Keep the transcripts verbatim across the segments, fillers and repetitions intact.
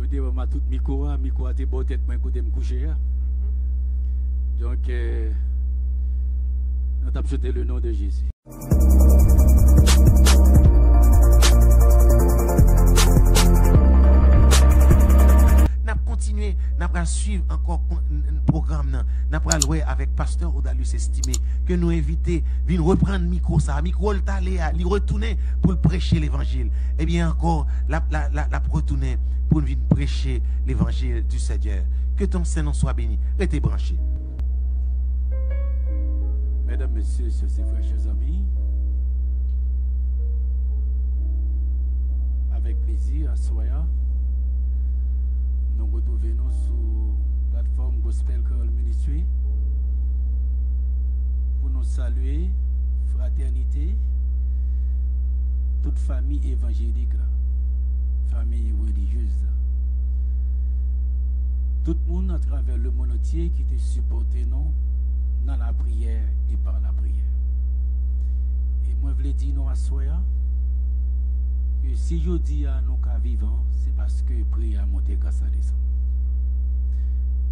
Te ban m tout mikwo a, mikwo a te bò tèt mwen kote m kouche a. Donk, euh, nou t ap chante le nom de Jésus. N ap kontinye, n ap pral swiv ankò kon-, n-, n-, pwogram nan. N ap pral wè avèk pastè Odalus Estimé ke nou envite vin reprann mikwo sa. Mikwo l t ale a, li retounen pou l preche levanjil. Ebyen ankò, l ap, l ap, l ap, l ap retounen pou l vin preche levanjil du Seigneur. Que ton Saint nom soit béni. Rete branche. Medam, mesye, sè, frè, chè zanmi, avèk plezi, aswè a, nou retwouve nou sou platfòm Gospel Creole Ministry pou nou salye fratènite tout fanmi evanjelik la, fanmi relijyez la, tout moun atravè lemonn antye ki te sipòte nou nan lapriyè e pa lapriyè. E mwen vle di nou aswè a, ke si jodi a nou ka vivan, se paske priyè a monte, gras la desann.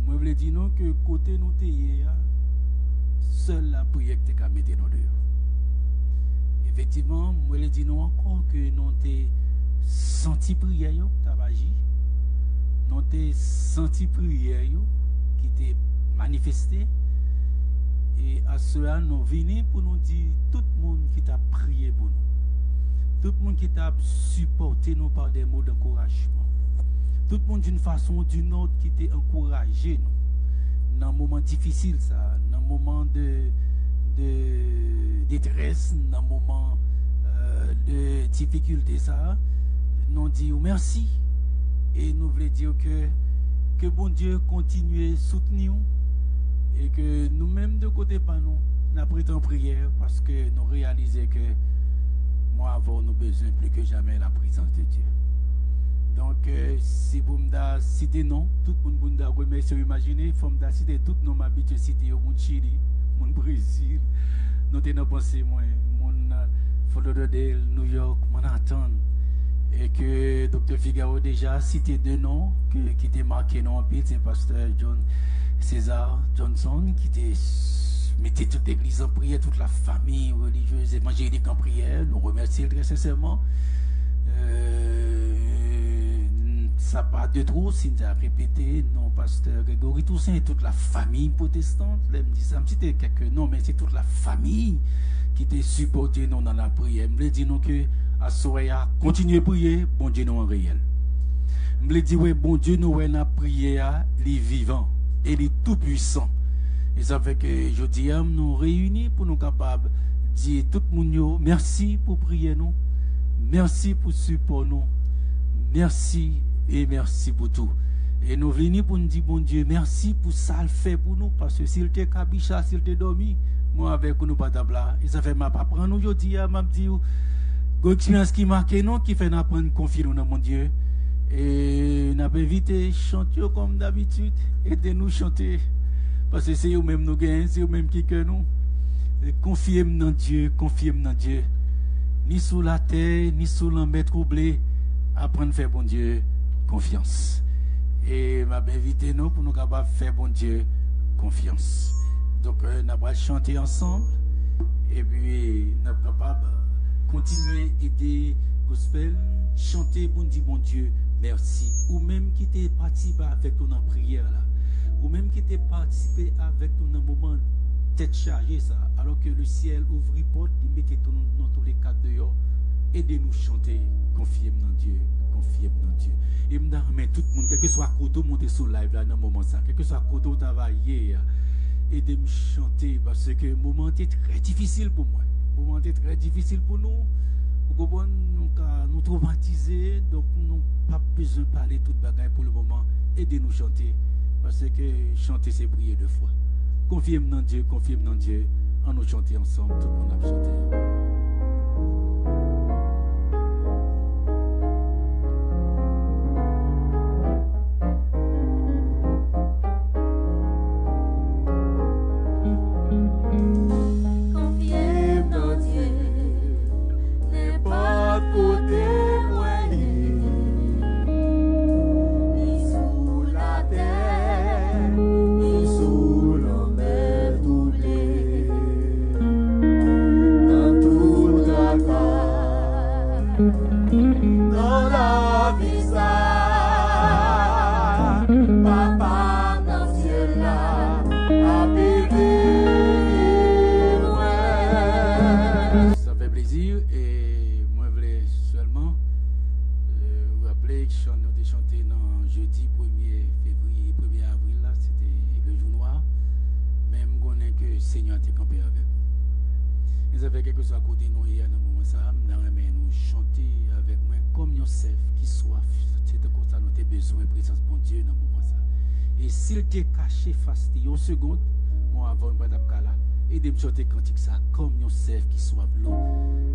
Mwen vle di nou ke kote nou te ye a, sèl lapriyè ki te ka mete nou deyò. Efektivman, mwen vle di nou ankò ke nou te santi priyè yo k t ap aji. Nou te santi priyè yo ki te manifeste. E aswè a, nou vini pou nou di tout moun ki t ap priye pou nou, tout moun ki t ap sipòte nou pa de mo dankourajman, tout moun d'une façon ou d'une autre ki te ankouraje nou nan moman difisil sa a, nan moman de, de detrès, nan moman, euh, de difikilte sa a, nou di w mèsi. E nou vle di w ke, ke Bondye kontinye soutni w, e ke nou menm de kote pa nou, n ap rete an priyè, paske nou reyalize ke mwen avè w nou bezwen pli ke jamè laprezans de Dye. Donk, euh, si pou m ta site non tout moun pou m ta remèsye, imajine, fò m ta site tout non m abitye site yo, moun Chili, moun Brezil, nou te nan panse mwen, moun, euh, Fort Lauderdale, New York, Manhattan, e ke Doktè Figaro deja site de non ke, ki te make nou anpil, se pastè John César Johnson, ki te s-, mete tout legliz an priyè, tout la fami relijyez evanjelik an priyè. Nou remèsye l trè sensèman. Euh, sa pa de twò si n ta repete non pastè Gregory Toussaint e tout la fami pwotestan. Lè m di sa, m site kèk non, men se tout la fami ki te sipòte nou nan lapriyè. M vle di nou ke aswè a, kontinye priye, Bondye nou an reyèl. M vle di, wi, Bondye nou wè n ap priye a, li vivan e li tou pwisan. E sa fè ke jodi a, nou reyini pou nou kapab di tout moun yo mèsi pou priyè nou, mèsi pou sipò nou, mèsi e mèsi pou tou. E nou vini pou n di Bondye mèsi pou sa l fè pou nou, paske si l te kabicha, si l te dòmi, mwen avèk ou nou pa t ap la. E sa fè m ap aprann nou jodi a, m ap di w, gon eksperyans ki make nou, ki fè n aprann konfye nou nan Bondye. E n ap envite chant yo kòm dabitid, ede nou chante. Paske se yo menm nou genyen, se yo menm ki kè nou. E konfye m nan Dye, konfye m nan Dye. Ni sou latè, ni sou lanmè twouble, aprann fè Bondye konfyans. E m ap envite nou pou nou kapab fè Bondye konfyans. Donk, euh, n ap pral chante ansanm, epi n ap kapab kontinye ede gospel chante pou n di Bondye mèsi. Ou menm ki te patisipe avèk nou nan priyè la, ou menm ki te patisipe avèk nou nan moman tèt chaje sa, alò ke le syèl ouvri pòt, li mete tout nou, nou tou le kat deyò. Ede nou chante, konfye m nan Dye, konfye m nan Dye. E m ta renmen tout moun, kèlkeswa kote w monte sou live la nan moman sa, kèlkeswa kote w ta va ye a, ede m chante, paske moman an te trè difisil pou mwen. Moman an te trè difisil pou nou. Ou konprann, nou ka, nou twomatize, donk nou p ap bezwen pale tout bagay pou le moman. Ede nou chante, paske chante se priye de fwa. Konfye m nan Dye, konfye m nan Dye. An nou chante ansanm, tout moun ap chante. Konfye m nan Dye, nenpòt kote mwen ye. Chan nou te chante nan jedi premye fevriye, premye avril la, se te le jou nwa. Men m konnen ke Senyè a te kanpe avèk nou. Mezanmi, kèlkeswa kote nou ye a nan moman sa a, m ta renmen nou chante avèk mwen kòm yon sèf ki swaf. Se te konsa nou te bezwen prezans Bondye nan moman sa a. E si l te kache fas li yon segonn, bon, avan m pa t ap ka la. Ede m chante kantik sa a kòm yon sèf ki swaf dlo.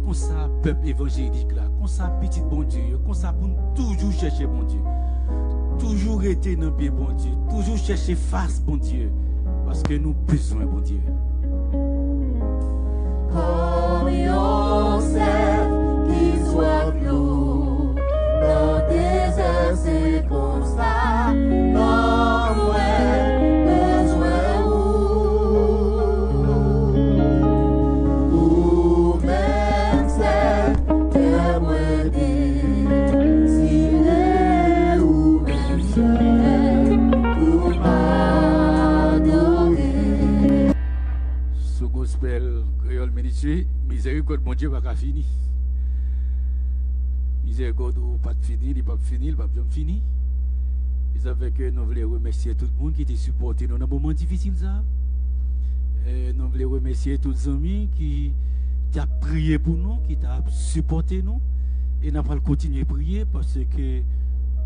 Konsa, pèp evanjelik la, konsa, pitit Bondye yo, konsa pou n toujou chèche Bondye. Toujou rete nan pye Bondye. Toujou chèche fas Bondye. Paske nou bezwen Bondye. Kòm yon sèf ki swaf dlo nan dezè, se konsa nonm mwen bezwen ou. Ou menm sèl kè mwen dezire, ou menm sèl pou m adore. Sou Gospel Kreyòl Ministry, mizerikòd Bondye pa ka fini. Mizerikòd ou pa t fini, li p ap fini, li p ap janm fini. E sa fè ke nou vle remèsye tout moun ki te sipòte nou nan moman difisil sa a. E nou vle remèsye tout zanmi ki t ap priye pou nou, ki t ap sipòte nou. E n ap pral kontinye priye paske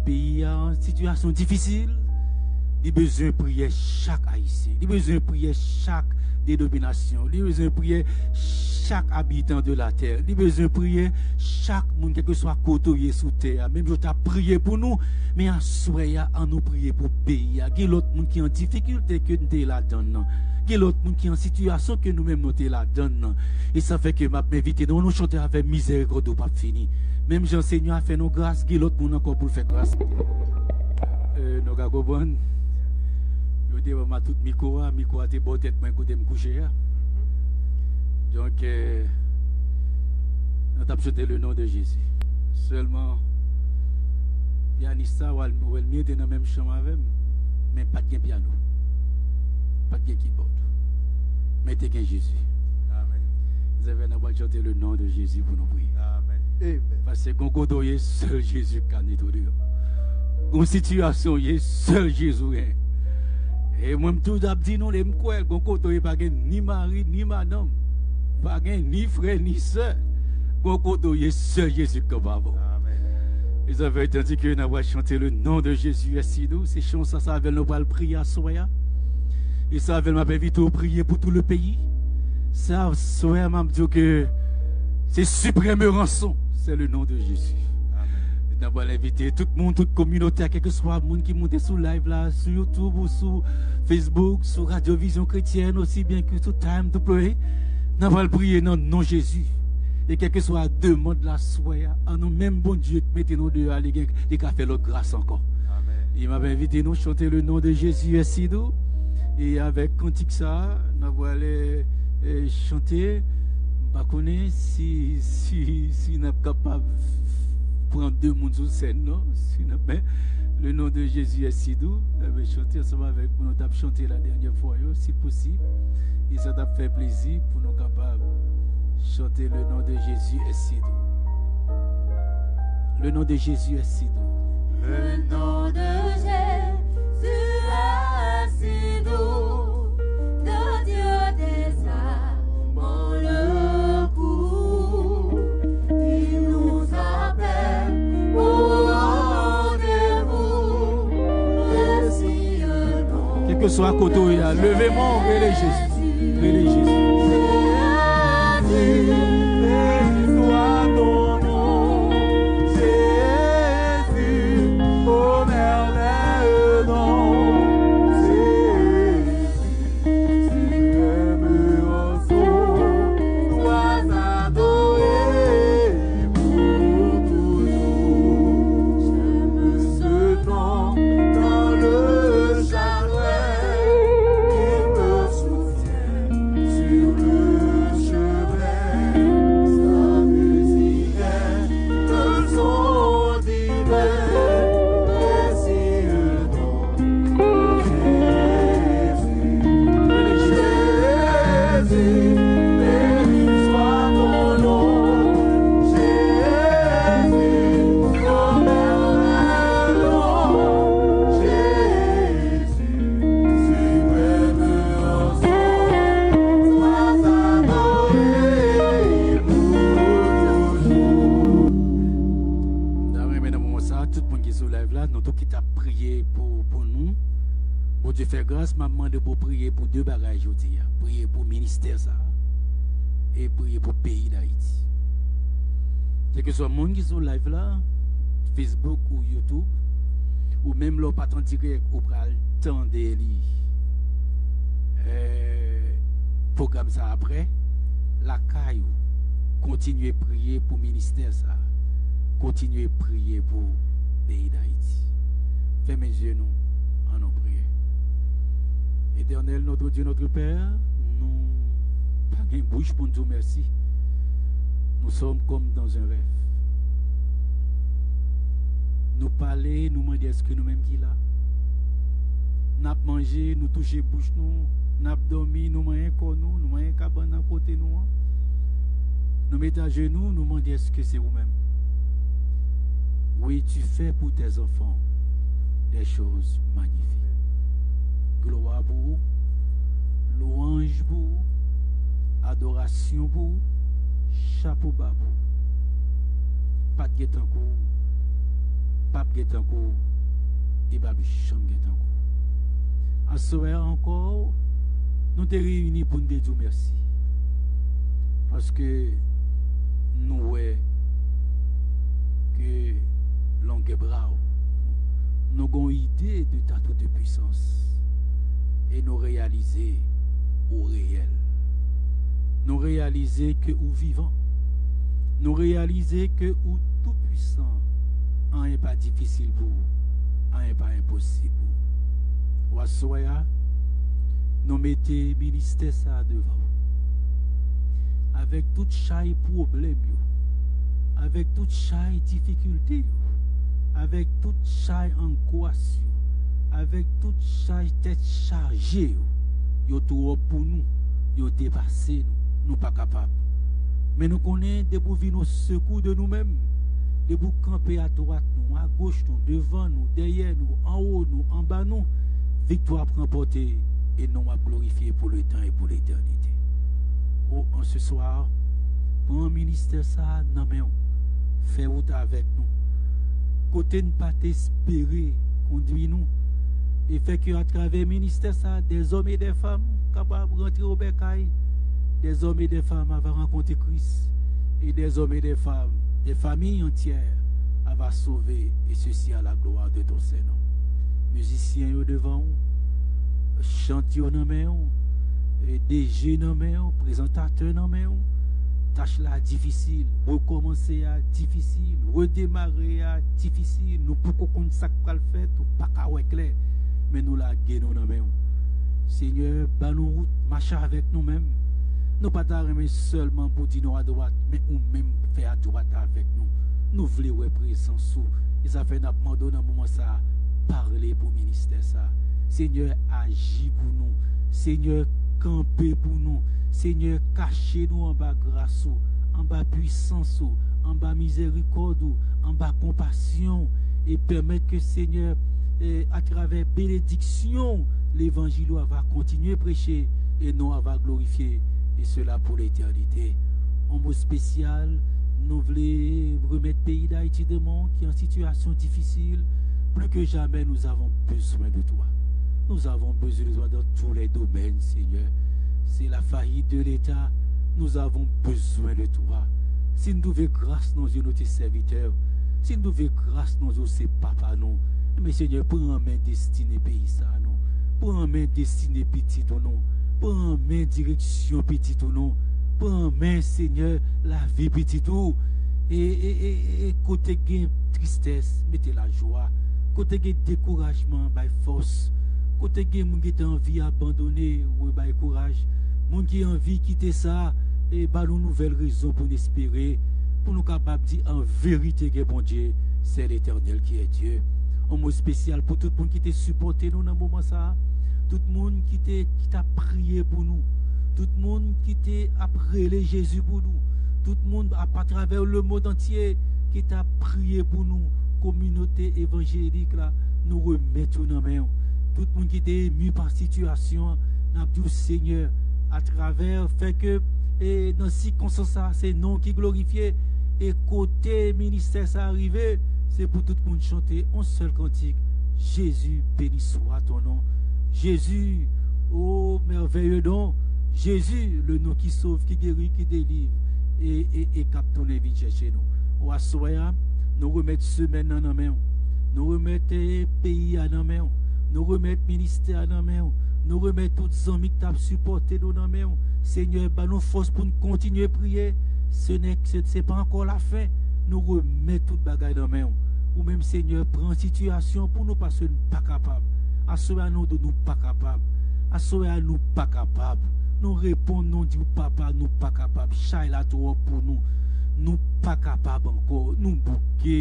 peyi a an sitiyasyon difisil. Li bezwen priyè chak Ayisyen. Li bezwen priyè chak denominasyon. Li bezwen priyè chak abitan de la tè. Li bezwen priyè chak moun, kèlkeswa kote w ye sou tè a. Menm jan w t ap priye pou nou, men aswè a, an nou priye pou peyi a. Gen lòt moun ki an difikilte ke n te ladann nan. Gen lòt moun ki an sitiyasyon ke nou menm nou te ladann nan. E sa fè ke m ap envite nou, nou chante avè m, mizerikòd ou p ap fini. Menm jan Senyè a fè nou gras, gen lòt moun ankò pou l fè gras. E, nou ka konprann. Yo te ban m tout mikwo a, mikwo a te bò tèt mwen kote m kouche a. Donk, e, nou t ap chante le non de Jezi. Sèlman, pyanis sa, Wal-, Welmie te nan menm chanm avè m, men pa t gen pyano. Pa t gen kibòd. Men te gen Jezi. Amèn. Zèvè nan pral chante le non de Jezi pou nou priye. Amèn. Amèn. Paske gon kote w ye, sèl Jezi ka netwaye w. Gon sitiyasyon w ye, sèl Jezi w gen. E mwen m toujou ap di nou, lè m kwè, gon kote w ye pa gen ni mari, ni madanm. Pa gen ni frè, ni sè. Gon kote w ye, sèl Jezi k kanpe avè w. Amèn. E sa fè tandi ke n ap chante le non de Jezi est si dou. Se chan sa, sa avè l nou pral priye aswè a. E sa avè l m ap envite w priye pou tout le peyi. Sa, aswè a, m ap di w ke se siprèm ranson, c'est le nom de Jésus. Amèn. N ap pral envite tout moun, tout kominote a, kèlkeswa moun ki moute sou live la, sou YouTube ou sou Facebook, sou Radio Vision Chrétienne, osi byen ke sou Time to Pray. N ap pral priye nan non Jezi. E kèlkeswa demann la aswè a, an nou menm Bondye k mete nou deyò a, li gen, li ka fè lòt gras ankò. Amèn. E m ap envite nou chante le non de Jezi est si dou. E avèk kantik sa a, n ap prale, e, chante. M pa konnen si, si, si n ap kapab pran de moun sou sèn non. Si n ap, men, le non de Jezi est si dou. Enben, chante ansanm avèk nou, nou t ap chante la dènyè fwa yo, si posib. E sa t ap fè plezi pou nou kapab chante le non de Jezi est si dou. Le nom de Jésus est si doux. Le nom de Jésus est si doux, de Dieu des armes le cours, qui nous appelle au rendez-vous précieux. Kèlkeswa kote w ye a, leve men w, rele Jezi. Rele Jezi. La, nou tout ki t ap priye pou, pou nou. Bondye fè gras, m ap mande pou priye pou de bagay jodi a. Priye pou ministè sa a e priye pou peyi Dayiti. Kèlkeswa moun ki sou live la, Facebook ou YouTube, ou menm lè w pa t an dirèk, ou pral tande li, eh, pwogram sa apre, lakay ou. Kontinye priye pou ministè sa. Kontinye priye pou peyi Dayiti. Fèmen zye nou, ann nou priye. Éternel, notre Dieu, notre Père, nou pa gen bouch pou n di w mèsi. Nous sommes comme dans un rêve. Nou pale, nou mande èske nou menm ki la. N ap manje, nou touche bouch nou, n ap dòmi, nou manyen kò nou, nou manyen kabann nan kote nou an. Nou mete ajenou, nou mande èske se ou menm. Oui, tu fais pour tes enfants des choses magnifiques. Glwa pou ou, lwanj pou ou, adorasyon pou ou, chapo ba pou ou. Pa t gen tankou w, p ap gen tankou w, e p ap janm gen tankou w. Aswè a ankò, nou te reyini pou n te di w mèsi. Paske nou wè ke longè bra w, nou gen yon ide de ta toute puissance. E nou reyalize ou reyèl. Nou reyalize ke ou vivan. Nou reyalize ke ou tou pwisan. Anyen pa difisil pou ou. Anyen pa enposib pou ou. Aswè a, nou mete ministè sa a devan ou. Avèk tout chay pwoblèm yo, avèk tout chay difikilte yo, avèk tout chay angwas yo, avèk tout chay tèt chaje yo, yo twòp pou nou, yo depase nou, nou pa kapab. Men nou konnen depi w vin o sekou de nou menm, depi w kanpe adwat nou, agoch nou, devan nou, dèyè nou, anwo nou, anba nou, viktwa ap ranpòte e non w ap glorifye pou letan e pou letènite. O, an se swa, pran ministè sa a nan men w. Fè wout avèk nou. Kote n pa t espere, kondwi nou. E fè ke atravè ministè sa a, des hommes et des femmes kapab rantre o bèkay. Des hommes et des femmes ava rankontre Kris. E des hommes et des femmes, des familles entières ava sove, et ceci à la gloire de ton saint nom. Mizisyen yo devan w, chant yo nan men w, e D J nan men w, prezantatè nan men w. Tach la difisil, rekòmanse a difisil, redemare a difisil. Nou poko konn sa k pral fèt, ou pa ka wè klè, men nou lage nou nan men w. Senyè, ban nou wout, mache avèk nou menm. Nou pa ta renmen sèlman pou di nou adwat, men ou menm fè adwat avèk nou. Nou vle wè prezans ou. E sa fè n ap mande w nan moman sa a, pale pou ministè sa a. Senyè, aji pou nou. Senyè, kanpe pou nou. Senyè, kache nou anba gras ou, anba pwisans ou, anba mizerikòd ou, anba konpasyon w, e pèmèt ke, Senyè, e, atravè benediksyon w, levanjil ou a va kontinye preche e non w a va glorifye, e sela pou letènite. Yon mo espesyal, nou vle remèt peyi Dayiti nan men w ki an sitiyasyon difisil. Plus que jamais, nous avons besoin de toi. Nous avons besoin de toi dans tous les domaines, Seigneur. C'est la faillite de l'État. Nous avons besoin de toi. Si n twouve gras nan zye nou, tes serviteurs, si n twouve gras nan zye w, se papa nou, men Senyè, pran an men destine peyi sa a, non. Pran an men destine pitit ou, non. Pran an men direksyon pitit ou, non. Pran an men, Senyè, lavi pitit ou. E, e, e, e kote gen tristès, mete lajwa. Kote gen dekourajman, bay fòs. Kote gen moun ki te anvi abandone, ou bay kouraj. Moun ki anvi kite sa, e ba nou nouvèl rezon pou n espere, pou nou kapab di an verite gen Bondye, c'est l'Éternel qui est Dieu. Yon mo espesyal pou tout moun ki te sipòte nou nan moman sa a. Tout moun ki te, ki t ap priye pou nou. Tout moun ki te ap rele Jezi pou nou. Tout moun ap atravè lemonn antye ki t ap priye pou nou. Kominote evanjelik la, nou remèt yo nan men w. Tout moun ki te emi pa sitiyasyon an, n ap di w, Senyè, atravè fè ke, e, nan sikonstans sa a, se non w ki glorifye, e kote ministè sa a rive, Se pou tout moun chante yon sèl kantik. Jésus, béni soit ton nom. Jésus, ô merveilleux nom. Jésus, le nom qui sauve, qui guérit, qui délivre, e, e, e k ap tounen vin chèche nou. O aswè a, nou remèt semèn nan nan men w. Nou remèt eh, peyi a nan men w. Nou remèt ministè a nan men w. Nou remèt tout zanmi k t ap sipòte nou nan men w. Senyè, ban nou fòs pou n kontinye priye. Se nè, se, se pa ankò lafen. Nou remèt tout bagay nan men w. Ou menm, Senyè, pran sitiyasyon pou nou paske nou pa kapab. Aswè a nou di w nou pa kapab. Aswè a nou pa kapab. Nou reponn, nou di w, Papa, nou pa kapab. Chay la twòp pou nou. Nou pa kapab ankò. Nou bouke.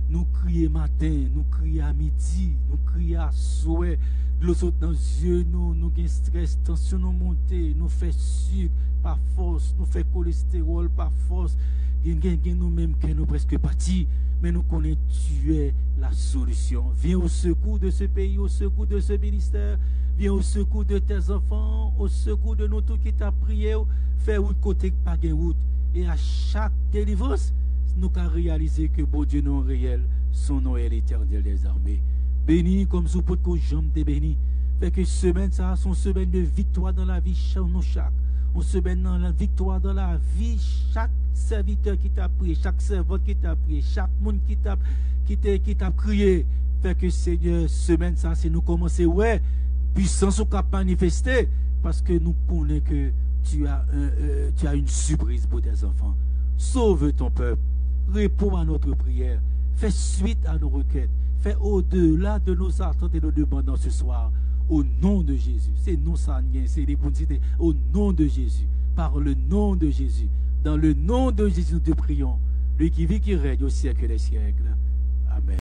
Nou kriye maten, nou kriye a midi, nou kriye aswè. Dlo sot nan zye nou, nou gen strès, tansyon nou monte, nou fè sik pa fòs, nou fè kolestewòl pa fòs. Gen, gen, gen nou menm kè nou prèske pati, men nou konnen tu es la solution. Viens au secours de ce pays, au secours de ce ministère, viens au secours de tes enfants, au secours de nous tous ki t ap priye w, fè wout kote k pa gen wout. E a chak delivrans, nou ka reyalize ke Bondye nou an reyèl, son non est l'Éternel des armées. Beni kòmsi w potko janm te beni. Fè ke semèn sa a se yon semèn de viktwa nan lavi chan nou chak. Yon semèn nan la viktwa nan lavi chak sèvitè ki t ap priye, chak sèvant ki t ap priye, chak moun ki t ap ki te ki t ap kriye. Fè ke Senyè, semèn sa a se nou kòmanse wè pwisans ou k ap manifeste, paske nou konnen ke tu as, un, euh, tu as une surprise pour tes enfants. Sauve ton peuple. Réponds à notre prière. Fais suite à nos requêtes. Fais au-delà de nos attentes et nos demandes en ce soir. Au nom de Jésus. Se non sa n gen, se li pou n site. Au nom de Jésus. Par le nom de Jésus. Dans le nom de Jésus, nous te prions. Lui qui vit, qui règne au siècle des siècles. Amen.